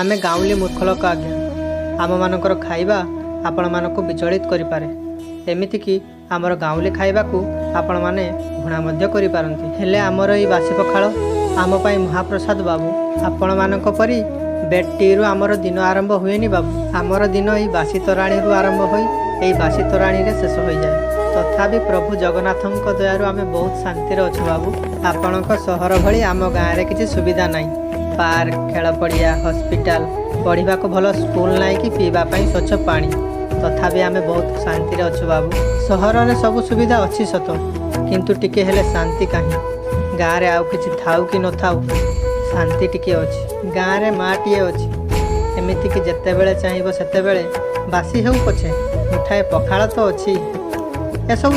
ଆମେ ଗାଉଁଲି ମୂର୍ଖ ଲୋକ ଆଜ୍ଞା। ଆମମାନଙ୍କର ଖାଇବା ଆପଣମାନଙ୍କୁ ବିଚଳିତ କରିପାରେ। ଏମିତିକି ଆମର ଗାଉଁଲି ଖାଇବାକୁ ଆପଣମାନେ ଘୃଣା ମଧ୍ୟ କରିପାରନ୍ତି। ହେଲେ ଆମର ଏଇ ବାସି ପଖାଳ ଆମ ପାଇଁ ମହାପ୍ରସାଦ ବାବୁ। ଆପଣମାନଙ୍କ ପରି ବେଡ୍ ଟିରୁ ଆମର ଦିନ ଆରମ୍ଭ ହୁଏନି ବାବୁ। ଆମର ଦିନ ଏଇ ବାସି ତୋରାଣିରୁ ଆରମ୍ଭ ହୋଇ ଏଇ ବାସି ତୋରାଣିରେ ଶେଷ ହୋଇଯାଏ। ତଥାପି ପ୍ରଭୁ ଜଗନ୍ନାଥଙ୍କ ଦୟାରୁ ଆମେ ବହୁତ ଶାନ୍ତିରେ ଅଛୁ ବାବୁ। ଆପଣଙ୍କ ସହର ଭଳି ଆମ ଗାଁରେ କିଛି ସୁବିଧା ନାହିଁ। ପାର୍କ, ଖେଳ ପଡ଼ିଆ, ହସ୍ପିଟାଲ, ପଢ଼ିବାକୁ ଭଲ ସ୍କୁଲ ନାହିଁ କି ପିଇବା ପାଇଁ ସ୍ୱଚ୍ଛ ପାଣି। ତଥାପି ଆମେ ବହୁତ ଶାନ୍ତିରେ ଅଛୁ ବାବୁ। ସହରରେ ସବୁ ସୁବିଧା ଅଛି ସତ, କିନ୍ତୁ ଟିକେ ହେଲେ ଶାନ୍ତି କାହିଁ? ଗାଁରେ ଆଉ କିଛି ଥାଉ କି ନଥାଉ, ଶାନ୍ତି ଟିକେ ଅଛି। ଗାଁରେ ମାଟିଏ ଅଛି। ଏମିତିକି ଯେତେବେଳେ ଚାହିଁବ ସେତେବେଳେ, ବାସି ହେଉ ପଛେ, ମୁଠାଏ ପଖାଳ ତ ଅଛି। ଏସବୁ